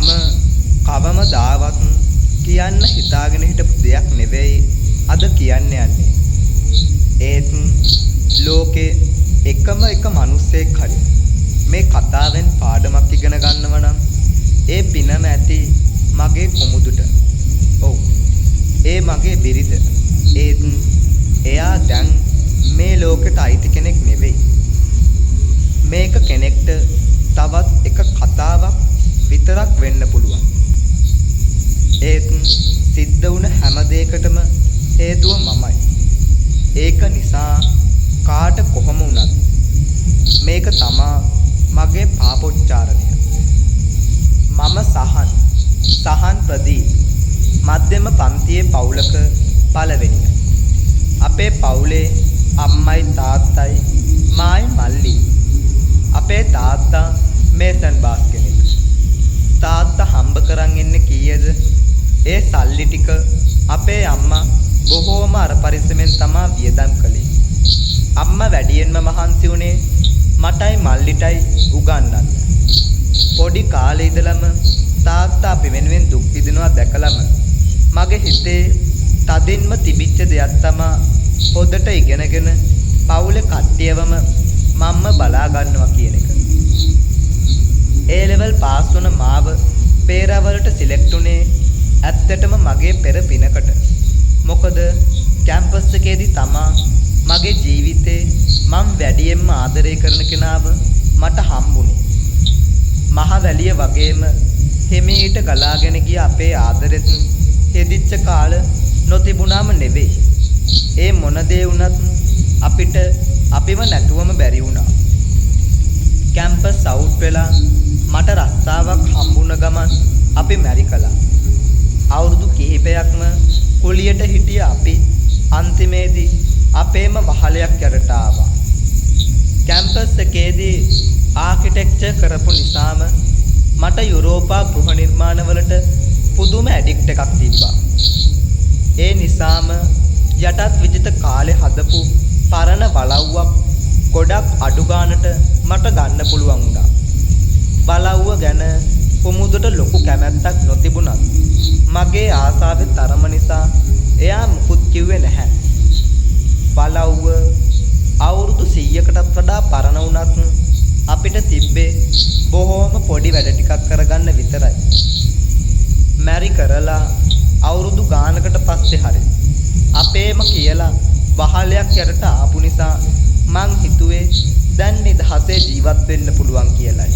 මම කවමදාවත් කියන්න හිතාගෙන හිටපු දෙයක් නෙවෙයි අද කියන්න යන්නේ. ඒත් ලෝකේ එකම එක මිනිස්සෙක් හරි මේ කතාවෙන් පාඩමක් ඉගෙන ගන්නව නම් ඒ පිනම ඇති මගේ කුමුදුට. ඔව්. ඒ මගේ බිරිඳ. ඒත් එයා දැන් මේ ලෝකෙට අයිති කෙනෙක් නෙවෙයි. මේක කෙනෙක්ට තවත් එක කතාවක් විතරක් වෙන්න පුළුවන්. ඒත් සිද්ධ වුණ හැම දෙයකටම හේතුව මමයි. ඒක නිසා කාට කොහොම වුණත් මේක තමා මගේ පාපොච්චාරණය. මම සහන් සහන් ප්‍රදීප්, මධ්‍යම පන්තියේ පවුලක පළවෙනිය. අපේ පවුලේ අම්මයි තාත්තයි මායි මල්ලි. අපේ තාත්තා මේසන් බාස් කෙනෙක්. තාත්තා හම්බ කරන් එන්නේ කීයද? ඒ සල්ලි ටික අපේ අම්මා බොහෝම අර පරිස්සමෙන් තමා වියදම් කළේ. අම්මා වැඩියෙන්ම මහන්සි වුණේ මටයි මල්ලිටයි උගන්වන්න. පොඩි කාලේ ඉඳලම තාත්තා අපි වෙනුවෙන් දුක් විඳිනවා දැකලම මගේ හිතේ තදින්ම තිබිච්ච දෙයක් තමා හොදට ඉගෙනගෙන පවුලේ කට්ටියවම මම්ම බලා ගන්නවා කියන එක. ඒ ලෙවල් පාස් වුණ මාව පේරවලට සිලෙක්ට් වුණේ ඇත්තටම මගේ පෙර පිනකට. මොකද කැම්පස් එකේදී තමා මගේ ජීවිතේ මං වැඩියෙන්ම ආදරය කරන කෙනාව මට හම්බුනේ. මහ වැලිය වගේම හිමීට ගලාගෙන ගිය අපේ ආදරෙත් හෙදිච්ච කාල නොතිබුණාම නෙවෙයි. ඒ මොන දේ වුණත් අපිට අපිව නැතුවම බැරි වුණා. කැම්පස් අවුට් වෙලා මට රස්සාවක් හම්බුන ගමන් අපි මැරි කළා. අවුරුදු කිහිපයක්ම කුලියට හිටිය අපි අන්තිමේදී අපේම වහලයක් යටට ආවා. කැම්පස් එකේදී ආකිටෙක්චර් කරපු නිසාම මට යුරෝපා ගෘහ නිර්මාණවලට පුදුම ඇඩික්ට් එකක් තිබ්බා. ඒ නිසාම යටත් විජිත කාලේ හදපු පරණ වලව්වක් ගොඩක් අඩු ගානට මට ගන්න පුළුවන් වුණා. වලව්ව ගැන කුමුදුට ලොකු කැමැත්තක් නොතිබුණත් මගේ ආසාවේ තරම නිසා එයා මුකුත් කිව්වේ නැහැ. වලව්ව අවුරුදු 100කටත් වඩා පරණ වුණත් අපිට තිබ්බේ බොහෝම පොඩි වැඩ ටිකක් කරගන්න විතරයි. මැරි කරලා අවුරුදු ගානකට පස්සේ හරි අපේම කියලා වහලයක් යටට ආපු නිසා මං හිතුවේ දැන් නිදහසේ ජීවත් වෙන්න පුළුවන් කියලයි.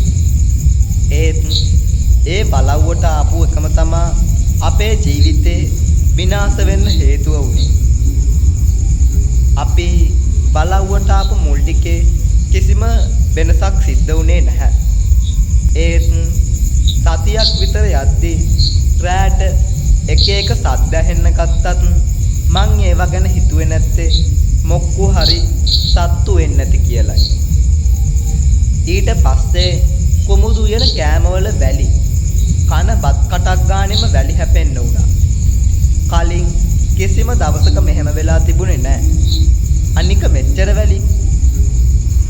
ඒත් ඒ වලව්වට ආපු එකම තමා අපේ ජීවිතේ විනාශ වෙන්න හේතුව වුණේ. අපි වලව්වට ආපු මුල් ටිකේ කිසිම වෙනසක් සිද්ධ වුණේ නැහැ. ඒත් සතියක් විතර යද්දී රෑට එක එක සද්ද ඇහෙන්න ගත්තත් මං ඒවා ගැන හිතුවේ නැත්තේ මොක්කු හරි සත්තු වෙන්නේ නැති කියලයි. ඊට පස්සේ කුමුදු උයන කෑමවල වැලි කන බත් කටක් ගානෙම වැලි හැපෙන්න වුණා. කලින් කිසිම දවසක මෙහෙම වෙලා තිබුණේ නෑ. අනික මෙච්චර වැලි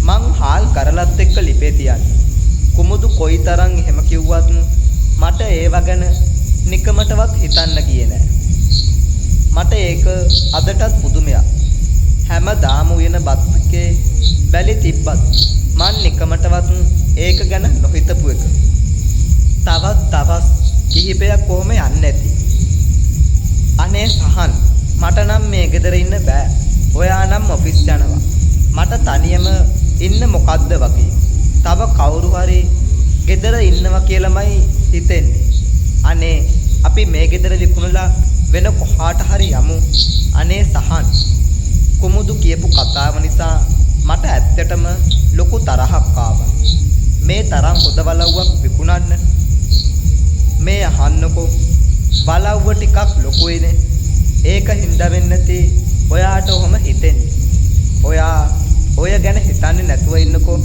මං හාල් කරලත් එක්ක ලිපේ තියන්නේ. කුමුදු කොයිතරම් එහෙම කිව්වත් මට ඒව ගැන නිකමටවත් හිතන්න ගියේ නෑ. මට ඒක අදටත් පුදුමයක්. හැමදාම උයන බත් එකේ වැලි තිබ්බත් මං නිකමටවත් ඒක ගැන නොහිතපු එක. තවත් දවස් කිහිපයක් කොහොම යන්නේ නැති. අනේ සහන්, මට නම් මේ ගෙදර ඉන්න බෑ. ඔයා නම් ඔෆිස් යනවා. මට තනියම ඉන්න මොකද්ද වගේ. තව කවුරු හරි ගෙදර ඉන්නවා කියලාමයි හිතෙන්නේ. අනේ අපි මේ ගෙදර විකුණලා වෙන කොහාට හරි යමු. අනේ සහන්, කුමුදු කියපු කතාව නිසා මට ඇත්තටම ලොකු තරහක් ආවා. මේ තරම් හොඳ වලව්වක් විකුණන්න. මේ අහන්නකෝ, වලව්ව ටිකක් ලොකුයිනේ. ඒක හින්දා වෙන්නේ නැති ඔයාට ඔහොම හිතෙන්නේ. ඔයා ඔය ගැන හිතන්නේ නැතුව ඉන්නකෝ.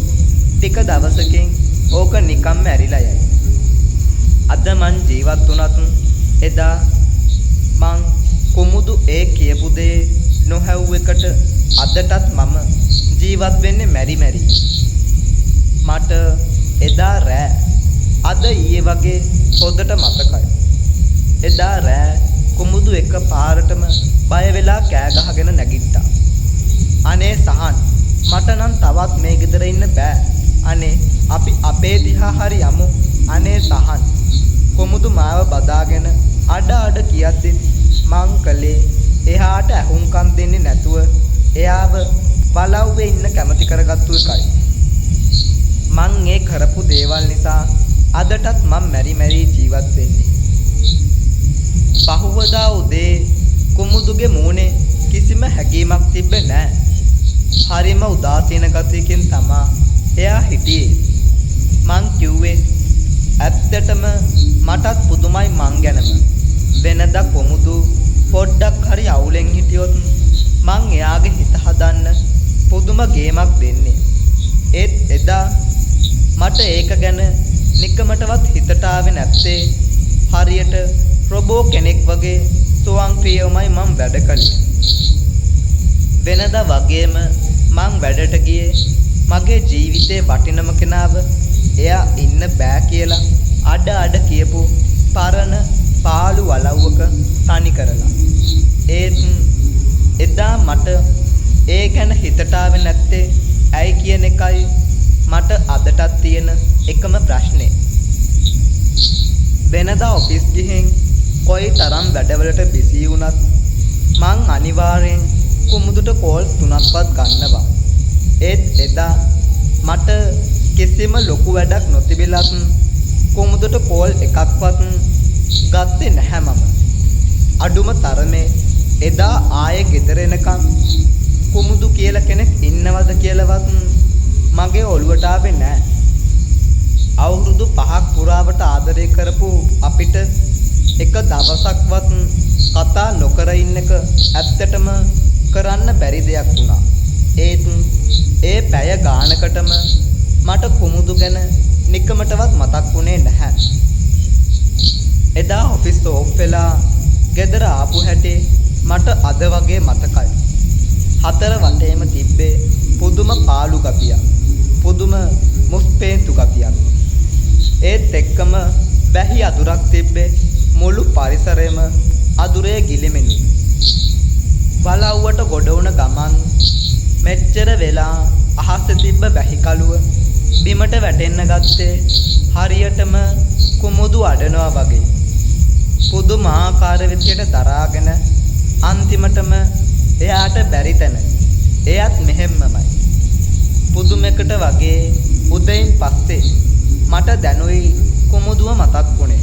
ටික දවසකින් ඕක නිකම්ම ඇරිලා යයි. අද මං ජීවත් වුණත් එදා මං කුමුදු ඒ කියපු දේ නොහැව් එකට අදටත් මම ජීවත් වෙන්නේ මැරි මැරි. මට එදා රෑ අත් අද ඊයේ වගේ හොඳට මතකයි. එදා රෑ කුමුදු එක පාරටම බය වෙලා කෑ ගහගෙන නැගිට්ටා. අනේ සහන්, මට නම් තවත් මේ ගෙදර ඉන්න බෑ. අනේ අපි අපේ දිහා හරි යමු. අනේ සහන්. කුමුදු මාව බදාගෙන අඩ අඩ කියද්දි මං කළේ එහාට ඇහුම්කන් දෙන්නේ නැතුව එයාව වලව්වේ ඉන්න කැමති කරගත්තු එකයි. මං ඒ කරපු දේවල් නිසා අදටත් මං මැරි මැරි ජීවත් වෙන්නේ. පහුවදා උදේ කුමුදුගේ මූණේ කිසිම හැඟීමක් තිබ්බේ නෑ. හරිම උදාසීන ගතියකින් තමා එයා හිටියේ. මං කිව්වේ ඇත්තටම මටත් පුදුමයි මං ගැනම. වෙනදා කුමුදු පොඩ්ඩක් හරි අවුලෙන් හිටියොත් මං එයාගේ හිත හදන්න පුදුම ගේමක් දෙන්නේ. ඒත් එදා මට ඒක ගැන නිකමටවත් හිතට ආවේ නැත්තේ හරියට රොබෝ කෙනෙක් වගේ ස්වයංක්‍රීයවමයි මං වැඩ කළේ. වෙනදා වගේම මං වැඩට ගියේ මගේ ජීවිතේ වටිනම කෙනාව එයා ඉන්න බෑ කියලා අඩ අඩ කියපු පරණ පාළු වලව්වක තනි කරලා. ඒත් එදා මට ඒ ගැන හිතට ආවේ නැත්තේ ඇයි කියන එකයි මට අදටත් තියෙන එකම ප්‍රශ්නේ. වෙනදා ඔෆිස් ගිහින් කොයි තරම් වැඩවලට බිසී වුණත් මං අනිවාර්යෙන් කුමුදුට කෝල්ස් 3ක්වත් ගන්නවා. ඒත් එදා මට කිසිම ලොකු වැඩක් නොතිබිලත් කුමුදුට කෝල් එකක්වත් ගත්තේ නැහැ මම. අඩුම තරමේ එදා ආයේ ගෙදර එනකම් කුමුදු කියලා කෙනෙක් ඉන්නවද කියලාවත් මගේ ඔළුවට ආවේ නෑ. අවුරුදු 5ක් පුරාවට ආදරය කරපු අපිට එක දවසක්වත් කතා නොකර ඉන්න එක ඇත්තටම කරන්න බැරි දෙයක් වුණා. ඒත් ඒ පැය ගානකටම මට කුමුදු ගැන නිකමටවත් මතක් වුණේ නැහැ. එදා ඔෆිස් ඕෆ් වෙලා ගෙදර ආපු හැටි මට අද වගේ මතකයි. හතර වටේම තිබ්බේ පුදුම පාළු ගතියක්, පුදුම මුස්පේන්තු ගතියක්. ඒත් එක්කම වැහි අදුරක් තිබ්බේ මුළු පරිසරයම අදුරේ ගිලිමිනි. වලව්වට ගොඩ වුණ ගමන් මෙච්චර වෙලා අහසේ තිබ්බ වැහි කළුව බිමට වැටෙන්න ගත්තේ හරියටම කුමුදු අඩනවා වගේ. පුදුමාකාර විදියට දරාගෙන අන්තිමටම එයාට බැරි තැන එයත් මෙහෙම්මමයි. පුදුමයකට වගේ උදයින් පස්සේ මට දැනුයි කුමුදුව මතක් වුණේ.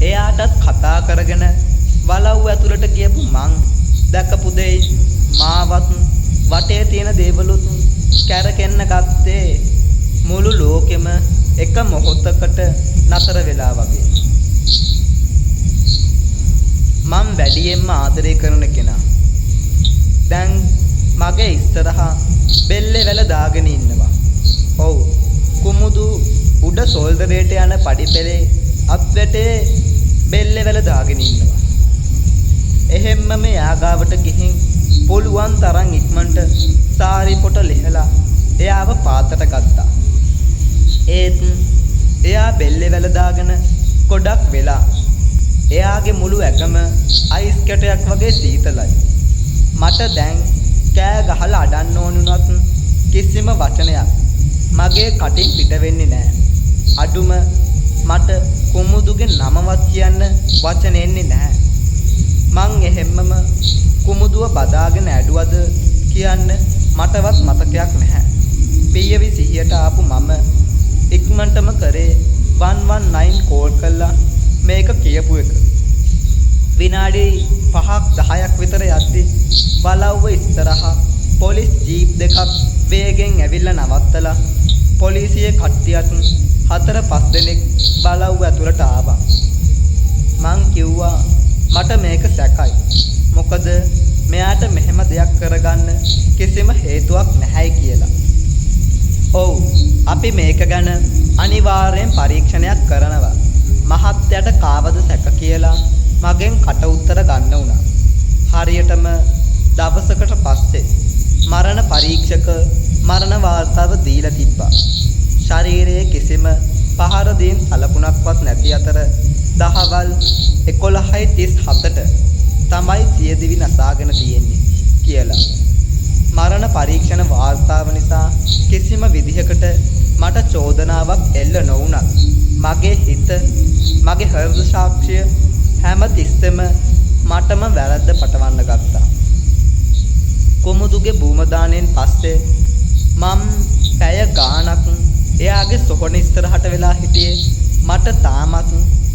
එයාටත් කතා කරගෙන වලව්ව ඇතුළට ගියපු මං දැකපු දෙයින් මාවත් වටේ තියෙන දේවලුත් කැරකෙන්න ගත්තේ මුළු ලෝකෙම එක මොහොතකට නතර වෙලා වගේ. මං වැඩියෙන්ම ආදරය කරන කෙනා දැන් මගේ ඉස්සරහා බෙල්ලේ වැල දාගෙන ඉන්නවා. ඔව්, කුමුදු උඩ සෝල්ඩරේට යන පඩිපෙලේ අත්වැටේ බෙල්ලේ වැල දාගෙන ඉන්නවා. එහෙම්ම එයා ගාවට ගිහින් පුළුවන් තරම් ඉක්මනට සාරි පොට ලෙහලා එයාව පාතට ගත්තා. ඒත් එයා බෙල්ලේ වැල දාගෙන ගොඩක් වෙලා එයාගේ මුළු ඇඟම අයිස් කැටයක් වගේ සීතලයි. මට දැන් කෑ ගහලා අඩන්න ඕන වුණත් කිසිම වචනයක් මගේ කටින් පිට වෙන්නේ නෑ. අඩුම මට කුමුදුගේ නමවත් කියන්න වචන එන්නේ නැහැ. මං එහෙම්මම කුමුදුව බදාගෙන ඇඩුවද කියන්න මටවත් මතකයක් නැහැ. පීයවි සිහියට ආපු මම ඉක්මනටම කරේ 119 කෝල් කළා මේක කියපු එක. විනාඩි 5ක් 10ක් විතර යද්දි වලව්ව ඉස්සරහා පොලිස් ජීප් දෙකක් වේගෙන් ඇවිල්ලා නවත්තලා පොලිසිය කට්ටියත් 4-5 දෙනෙක් වලව්ව ඇතුළට ආවා. මං කිව්වා මට මේක සැකයි. මොකද මෙයාට මෙහෙම දෙයක් කරගන්න කිසිම හේතුවක් නැහැයි කියලා. ඔව්, අපි මේක ගැන අනිවාර්යෙන් පරීක්ෂණයක් කරනවා. මහත්තයාට කාවද සැක කියලා මගෙන් කට උතර ගන්න වුණා. හරියටම දවසකට පස්සේ මරණ පරීක්ෂක මරණ වාර්තාව දීලා තිබ්බා. ශරීරයේ කිසිම පහර දීම් සලකුණක්වත් නැති අතර දහවල් 11:37ට තමයි සියදිවි නසාගෙන තියෙන්නේ කියලා. මරණ පරීක්ෂණ වාර්තාව නිසා කිසිම විදිහකට මට චෝදනාවක් එල්ල නොවුණත් මගේ හිත, මගේ හෘද සාක්ෂිය හැම තිස්සෙම මටම වැරද්ද පටවන්න ගත්තා. කුමුදුගේ භූම දාණයෙන් පස්සේ මං පැය ගාණක් එයාගේ සොහොන ඉස්සරහට වෙලා හිටියේ මට තාමත්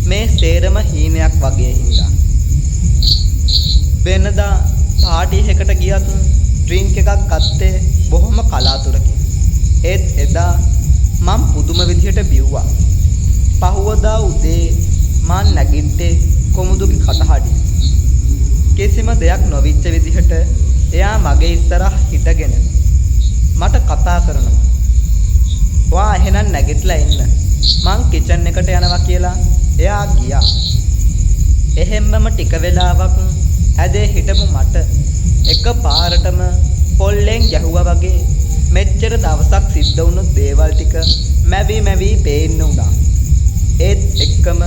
මේ සේරම හීනයක් වගේ හින්දා. වෙනදා පාටි එකකට ගියත් ඩ්‍රින්ක් එකක් ගත්තේ බොහොම කලාතුරකින්. ඒත් එදා මං පුදුම විදිහට බිව්වා. පහුවදා උදේ මං නැගිට්ටේ කුමුදුගේ කටහඬින්. කිසිම දෙයක් නොවිච්ච විදිහට එයා මගේ ඉස්සරහ හිටගෙන මට කතා කරනවා. "ඔයා එහෙනම් නැගිටලා එන්න. මං කිචන් එකට යනවා" කියලා එයා ගියා. එහෙම්මම ටික වෙලාවක් ඇදේ හිටපු මට එක පාරටම පොල්ලෙන් ගැහුවා වගේ මෙච්චර දවසක් සිද්ධ වුණු දේවල් ටික මැවි මැවි පේන්න වුණා. ඒත් එක්කම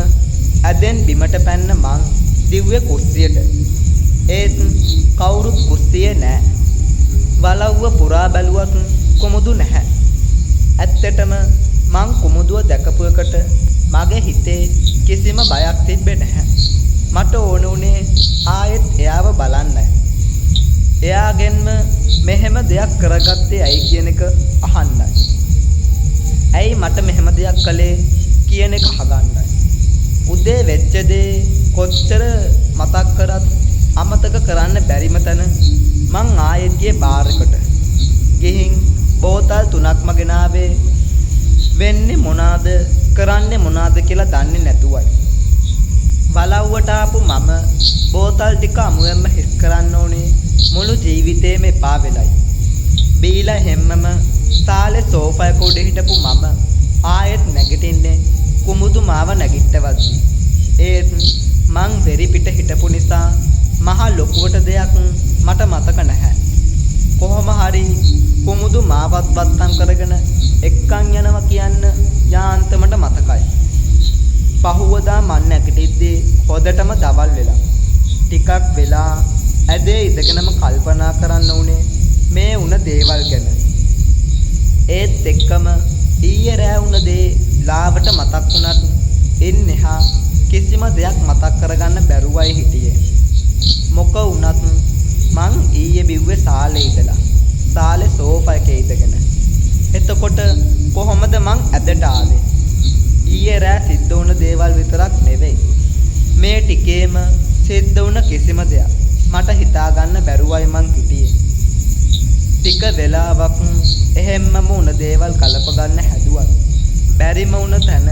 ඇදෙන් බිමට පැන්න මං දිව්වේ කුස්සියට. ඒත් කවුරුත් කුස්සියේ නෑ. වලව්ව පුරා බැලුවත් කුමුදු නැහැ. ඇත්තටම මං කුමුදුව දැකපු එකට මගේ හිතේ කිසිම බයක් තිබ්බේ නැහැ. මට ඕන වුණේ ආයෙත් එයාව බලන්නයි. එයාගෙන්ම මෙහෙම දෙයක් කරගත්තේ ඇයි කියන එක අහන්නයි. ඇයි මට මෙහෙම දෙයක් කළේ කියන එක අහගන්නයි. උදේ වෙච්ච දේ කොච්චර මතක් කරත් අමතක කරන්න බැරිම තැන මං ආයෙත් ගියේ බාර් එකට. ගිහින් බෝතල් 3ක්ම ගෙනාවේ වෙන්නේ මොනාද කරන්නේ මොනාද කියලා දන්නේ නැතුවයි. වලව්වට ආපු මම බෝතල් ටික අමුවෙන්ම හිස් කරන්න ඕනේ මුළු ජීවිතේම එපා වෙලයි. බීලා හැම්මම සාලේ සෝෆා එක උඩ හිටපු මම ආයෙත් නැගිටින්නේ කුමුදු මාව නැගිට්ටවද්දි. ඒත් මං වෙරි පිට හිටපු නිසා මහා ලොකුවට දෙයක් මට මතක නැහැ. කොහොම හරි කුමුදු මාවත් වත්තම් කරගෙන එක්කන් යනවා කියන්න යාන්තමට මතකයි. පහුවදා මං නැගිටිද්දී හොදටම දවල් වෙලා. ටිකක් වෙලා ඇදේ ඉඳගෙනම කල්පනා කරන්න උනේ මේ වුණ දේවල් ගැන. ඒත් එක්කම ඊයේ රෑ වුණ දේ ලාවට මතක් වුණත් එන් එහා කිසිම දෙයක් මතක් කරගන්න බැරුවයි හිටියේ. මොක වුණත් මං ඊයේ බිව්වේ සාලේ ඉඳලා. සාලේ සෝෆා එකේ ඉඳගෙන. එතකොට කොහොමද මං ඇදට ආවේ? ඊයේ රෑ සිද්ධ වුණ දේවල් විතරක් නෙවෙයි, මේ ටිකේම සිද්ධ වුණ කිසිම දෙයක් මට හිතා ගන්න බැරුවයි මං හිටියේ. ටික වෙලාවක් එහෙම්මම වුණ දේවල් කලප ගන්න හැදුවත් බැරිම වුණ තැන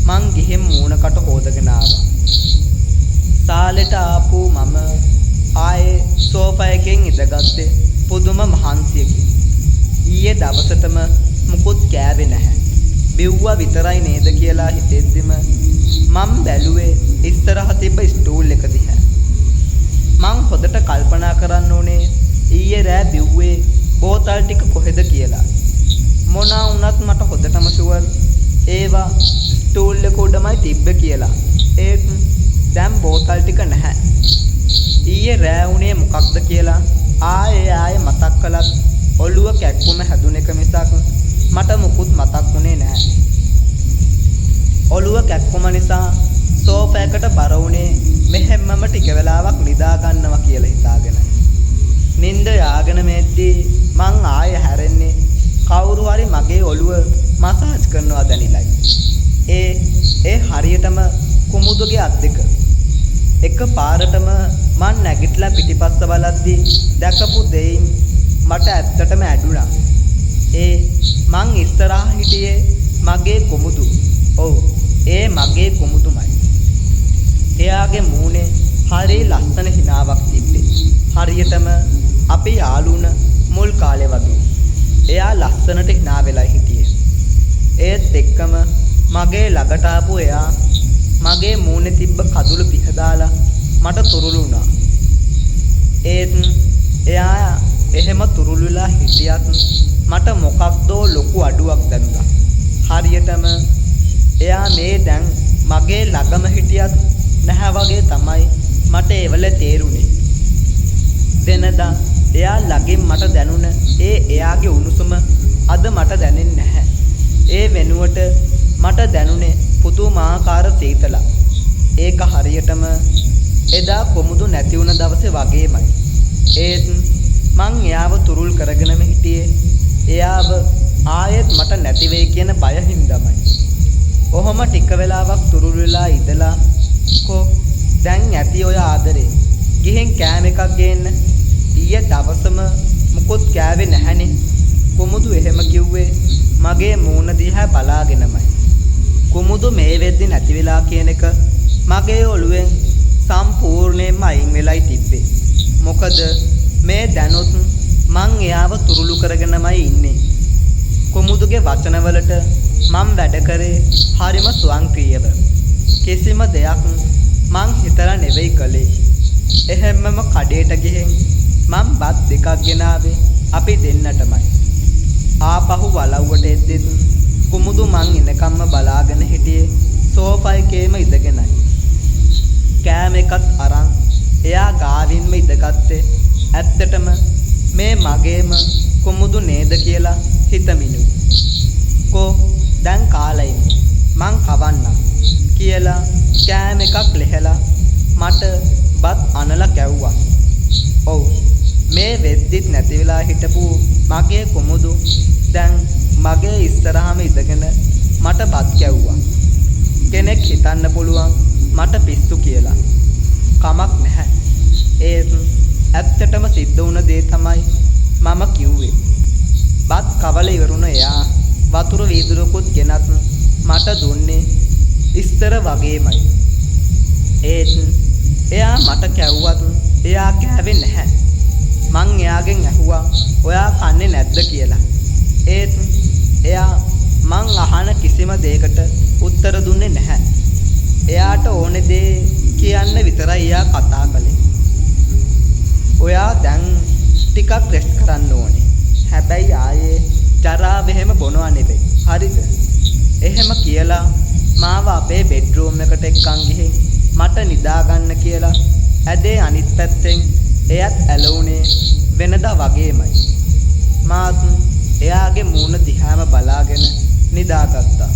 මං ගිහින් මූණකට හොදගෙන ආවා. සාලෙට ආපු මම ආයේ සෝෆා එකෙන් ඉඳගත්තේ පුදුම මහන්සියකින්. ඊයේ දවසටම මුකුත් කෑවේ නැහැ. බිව්වා විතරයි නේද කියලා හිතෙද්දිම මං බැලුවේ ඉස්සරහ තිබ්බ ස්ටූල් එක දිහා. මං හොදට කල්පනා කරන්න ඕනේ ඊයේ රෑ බිව්වේ බෝතල් ටික කොහෙද කියලා. මොනා වුණත් මට හොදටම ෂුවර් ඒවා ස්ටූල් එක උඩමයි තිබ්බේ කියලා. ඒත් දැන් බෝතල් ටික නැහැ. ඊයේ රෑ වුණේ මොකක්ද කියලා ආයේ ආයේ මතක් කළත් ඔළුව කැක්කුම හැදුන එක මිසක් මට මුකුත් මතක් වුණේ නැහැ. ඔළුව කැක්කුම නිසා සෝෆා එකට බර වුණේ මෙහෙම්මම ටික වෙලාවක් නිදා ගන්නවා කියලා හිතාගෙන. නින්ද යාගෙන මෙද්දී මං ආයෙ හැරෙන්නේ කවුරු හරි මගේ ඔළුව මසාජ් කරනවා දැනිලයි. ඒ ඒ හරියටම කුමුදුගේ අත් දෙක. එක පාරටම මං නැගිටලා පිටිපස්ස බලද්දී දැකපු දෙයින් මට ඇත්තටම ඇඬුණා. ඒ මං ඉස්සරහා හිටියේ මගේ කුමුදු. ඔව්, ඒ මගේ කුමුදුමයි. එයාගේ මූණේ හරි ලස්සන හිනාවක් තිබ්බේ. හරියටම අපි යාළු වුණ මුල් කාලේ වගේ. එයා ලස්සනට හිනා වෙලා හිටියේ. ඒත් එක්කම මගේ ළඟට ආපු එයා මගේ මූණේ තිබ්බ කඳුළු පිහදාලා මට තුරුළු වුණා. ඒත් එයා එහෙම තුරුළු වෙලා හිටියත් මට මොකක්දෝ ලොකු අඩුවක් දැනුණා. හරියටම එයා මේ දැන් මගේ ළඟම හිටියත් නැහැ වගේ තමයි මට ඒ වෙලේ තේරුනේ. වෙනදා එයා ළඟින් මට දැනුණ ඒ එයාගේ උණුසුම අද මට දැනෙන්නේ නැහැ. ඒ වෙනුවට මට දැනුනේ පුදුමාකාර සීතලක්. ඒක හරියටම එදා කොමුදු නැති වුණ දවසේ වගේමයි. ඒත් මං එයාව තුරුල් කරගෙනම හිටියේ එයාව ආයෙත් මට නැති වෙයි කියන බය හින්දාමයි. ඔහොම ටික වෙලාවක් තුරුල් වෙලා ඉඳලා කෝ දැන් ඇති ඔය ආදරේ, ගිහින් කෑම එකක් ගේන්න. ඊයේ දවසම මුකුත් කෑවේ නැහැනේ. කුමුදු එහෙම කිව්වේ මගේ මූණ දිහා බලාගෙනමයි. කුමුදු මේ වෙද්දි නැති වෙලා කියන එක මගේ ඔළුවෙන් සම්පූර්ණයෙන්ම අයින් වෙලයි තිබ්බේ. මොකද මේ දැනුත් මං එයාව තුරුළු කරගෙනමයි ඉන්නේ. කුමුදුගේ වචනවලට මං වැඩ කරේ හරිම ස්වයංක්‍රීයව. කිසිම දෙයක් මං හිතලා නෙවෙයි කළේ. එහෙම්මම කඩේට ගිහින් මං බත් දෙකක් ගෙනාවේ අපි දෙන්නටමයි. ආපහු වලව්වට එද්දිත් කුමුදු මං එනකම්ම බලාගෙන හිටියේ සෝෆා එකේම ඉඳගෙනයි. කෑම එකත් අරන් එයා ගාවින්ම ඉඳගත්තේ ඇත්තටම මේ මගේම කුමුදු නේද කියලා හිතමිනුයි. කෝ දැන් කාලා ඉන්න, මං කවන්නම් කියලා කෑම එකක් ලෙහලා මට බත් අනලා කැව්වා. ඔව්, මේ වෙද්දිත් නැති වෙලා හිටපු මගේ කුමුදු දැන් මගේ ඉස්සරහම ඉඳගෙන මට බත් කැව්වා. කෙනෙක් හිතන්න පුළුවන් මට පිස්සු කියලා. කමක් නැහැ. ඒත් ඇත්තටම සිද්ධ වුණ දේ තමයි මම කිව්වේ. බත් කවල ඉවරුණ එයා වතුර වීදුරුවකුත් ගෙනත් මට දුන්නේ ඉස්තර වගේමයි. ඒත් එයා මට කැව්වත් එයා කෑවේ නැහැ. මං එයාගෙන් ඇහුවා ඔයා කන්නේ නැද්ද කියලා. ඒත් එයා මං අහන කිසිම දෙයකට උත්තර දුන්නේ නැහැ. එයාට ඕනේ දේ කියන්න විතරයි එයා කතා කළේ. ඔයා දැන් ටිකක් රෙස්ට් කරන්න ඕනේ. හැබැයි ආයේ ජරාව එහෙම බොනවා නෙවෙයි. හරිද? එහෙම කියලා මාව අපේ බෙඩ්රූම් එකට එක්කන් ගිහින් මට නිදා ගන්න කියලා ඇදේ අනිත් පැත්තෙන් එයත් ඇලවුනේ වෙනදා වගේමයි. මාත් එයාගේ මූණ දිහාම බලාගෙන නිදාගත්තා.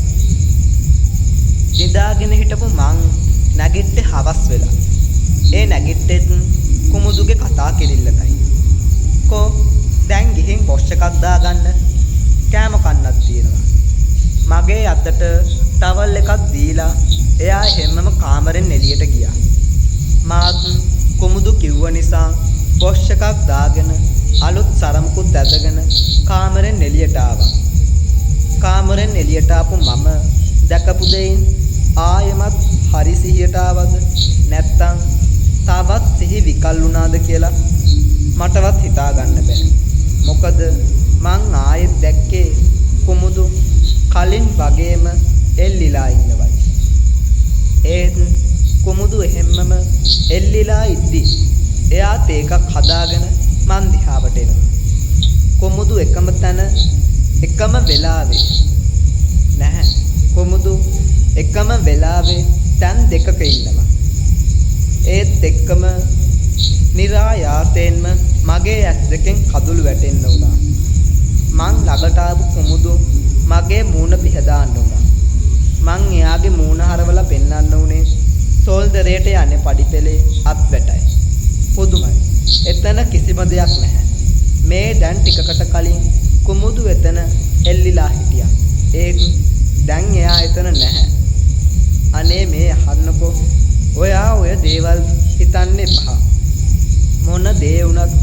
නිදාගෙන හිටපු මං නැගිට්ටේ හවස් වෙලා. ඒ නැගිට්ටෙත් කුමුදුගේ කතා කිරිල්ලටයි. කෝ දැන් ගිහින් වොෂ් එකක් දාගන්න, කෑම කන්නක් තියෙනවා. මගේ අතට ටවල් එකක් දීලා එයා හැමම කාමරෙන් එළියට ගියා. මාත් කුමුදු කිව්ව නිසා වොෂ් එකක් දාගෙන අලුත් සරමකුත් ඇඳගෙන කාමරෙන් එළියට ආවා. කාමරෙන් එළියට ආපු මම දැකපු දෙයින් ආයෙමත් හරි සිහියට ආවද නැත්තම් තවත් සිහි විකල් වුණාද කියලා මටවත් හිතා ගන්න බෑ. මොකද මං ආයෙත් දැක්කේ කුමුදු කලින් වගේම එල්ලිලා ඉන්නවයි. ඒත් කුමුදු එහෙම්මම එල්ලිලා ඉද්දි එයා තේ එකක් හදාගෙන මං දිහාවට එනවා. කුමුදු එකම තැන එකම වෙලාවේ නැහැ. කුමුදු එකම වෙලාවේ තැන් දෙකක ඉන්නවා. ඒත් එක්කම නිරායාසයෙන්ම මගේ ඇස් දෙකෙන් කඳුළු වැටෙන්න වුණා. මං ළඟට ආපු කුමුදු මගේ මූණ පිහදාන්න වුණා. මං එයාගේ මූණ හරවලා පෙන්වන්න උනේ සෝල්දරයට යන්නේ පඩිපෙලේ අත් වැටයි. පුදුමයි. එතන කිසිම දෙයක් නැහැ. මේ දැන් ටිකකට කලින් කුමුදු එතන එල්ලිලා හිටියා. ඒත් දැන් එයා එතන නැහැ. අනේ මේ අහන්නකෝ, ඔයා ඔය දේවල් හිතන්න එපා. මොන දේ වුණත්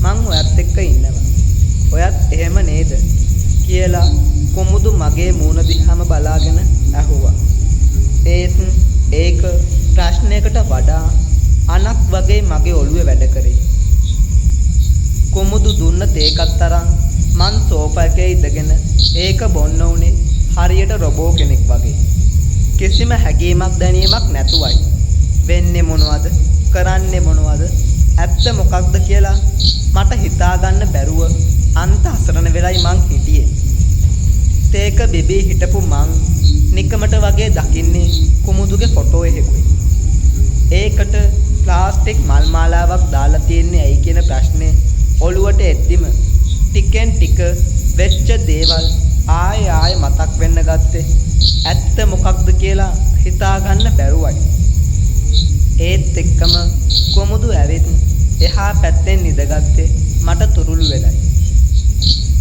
මං ඔයත් එක්ක ඉන්නවා. ඔයත් එහෙම නේද කියලා කුමුදු මගේ මූණ දිහාම බලාගෙන ඇහුවා. ඒත් ඒක ප්‍රශ්නයකට වඩා අනක් වගේ මගේ ඔළුවේ වැඩ කරේ. කුමුදු දුන්න තේකත් තරම් මං සෝෆා එකේ ඉඳගෙන ඒක බොන්න උනේ හරියට රොබෝ කෙනෙක් වගේ. කිසිම හැඟීමක් දැනීමක් නැතුවයි. වෙන්නේ මොනවද, කරන්නේ මොනවද, ඇත්ත මොකක්ද කියලා මට හිතා ගන්න බැරුව අන්ත අසරණ වෙලයි මං හිටියේ. තේක බිබී හිටපු මං නිකමට වගේ දකින්නේ කුමුදුගේ ෆොටෝ එකකුයි. ඒකට ප්ලාස්ටික් මල් මාලාවක් දාලා තියෙන්නේ ඇයි කියන ප්‍රශ්නේ ඔළුවට එද්දිම ටිකෙන් ටික වෙච්ච දේවල් ආයෙ ආයෙ මතක් වෙන්න ගත්තේ ඇත්ත මොකක්ද කියලා හිතා ගන්න බැරුවයි. ඒත් එක්කම කුමුදු ඇවිත් එහා පැත්තෙන් නිදගත්තේ මට තුරුළු වෙලයි.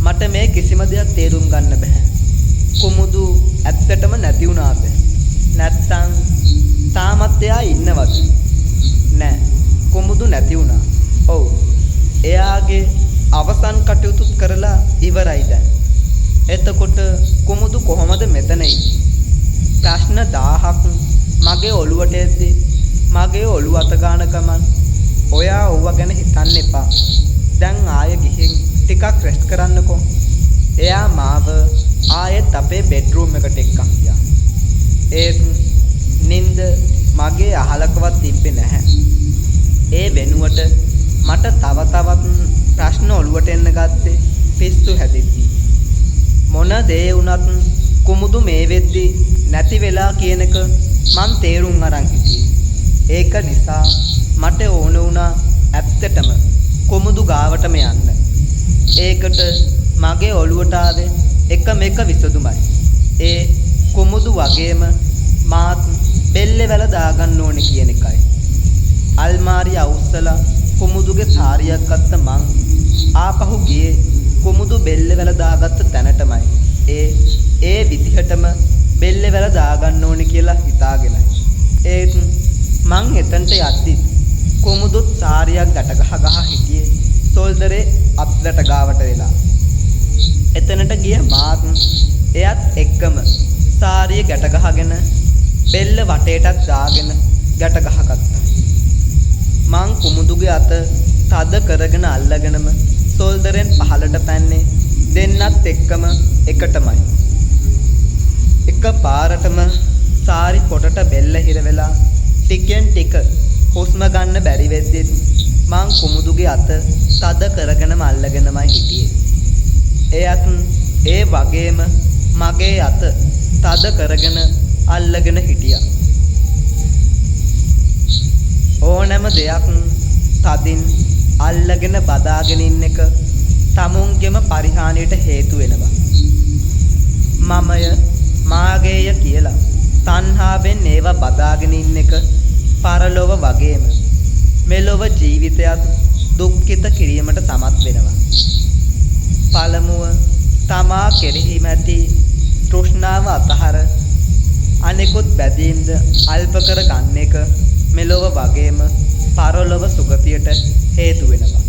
මට මේ කිසිම දෙයක් තේරුම් ගන්න බැහැ. කුමුදු ඇත්තටම නැති වුණාද? නැත්තම් තාමත් එයා ඉන්නවද? නෑ, කුමුදු නැති වුණා. ඔව්, එයාගේ අවසන් කටයුතුත් කරලා ඉවරයි දැන්. එතකොට කුමුදු කොහොමද මෙතන ඉන්නේ? ප්‍රශ්න 1000ක් මගේ ඔළුවට එද්දි මගේ ඔළුව අත ගන්න ගමන් ඔයා ඕව ගැන හිතන්න එපා. දැන් ආයෙ ගිහින් ටිකක් රෙස්ට් කරන්නකෝ. එයා මාව ආයෙත් අපේ බෙඩ්රූම් එකට එක්කන් ගියා. ඒත් නින්ද මගේ අහලකවත් තිබ්බේ නැහැ. ඒ වෙනුවට මට තව තවත් ප්‍රශ්න ඔළුවට එන්න ගත්තේ පිස්සු හැදෙද්දි. මොන දේ වුණත් කුමුදු මේ වෙද්දි නැති වෙලා කියන එක මං තේරුම් අරන් හිටියේ. ඒක නිසා මට ඕන වුණා ඇත්තටම කුමුදු ගාවටම යන්න. ඒකට මගේ ඔළුවට ආවේ එකම එක විසඳුමයි. ඒ කුමුදු වගේම මාත් බෙල්ලේ වැල දාගන්න ඕනේ කියන එකයි. අල්මාරිය අවුස්සලා කුමුදුගේ සාරියක් ගත්ත මං ආපහු ගියේ කුමුදු බෙල්ලේ වැල දාගත්ත තැනටමයි. ඒ ඒ විදිහටම බෙල්ලේ වැල දාගන්න ඕනේ කියලා හිතාගෙනයි. ඒත් මං එතනට යද්දි කුමුදුත් සාරියක් ගැට ගහ ගහ හිටියේ සෝල්දරේ අත්ලට ගාවට වෙලා. එතනට ගිය මාත් එයත් එක්කම සාරිය ගැට ගහගෙන බෙල්ල වටේටත් දාගෙන ගැට ගහගත්තා. මං කුමුදුගේ අත තද කරගෙන අල්ලගෙනම සෝල්දරෙන් පහළට පැන්නේ දෙන්නත් එක්කම එකටමයි. එක පාරටම සාරි පොටට බෙල්ල හිර වෙලා ටිකෙන් ටික හුස්ම ගන්න බැරි වෙද්දිත් මං කුමුදුගේ අත තද කරගෙනම අල්ලගෙනමයි හිටියේ. එයත් ඒ වගේම මගේ අත තද කරගෙන අල්ලගෙන හිටියා. ඕනෑම දෙයක් තදින් අල්ලගෙන බදාගෙන ඉන්න එක තමුන්ගෙම පරිහානියට හේතු වෙනවා. මමය මාගේය කියලා තණ්හාවෙන් ඒවා බදාගෙන ඉන්න එක පරලොව වගේම මෙලොව ජීවිතයත් දුක්ඛිත කිරීමට සමත් වෙනවා. පළමුව තමා කෙරෙහිම ඇති තෘෂ්ණාව අතහර අනෙකුත් බැඳීම්ද අල්ප කර ගන්න එක මෙලොව වගේම පරලොව සුගතියට හේතු වෙනවා.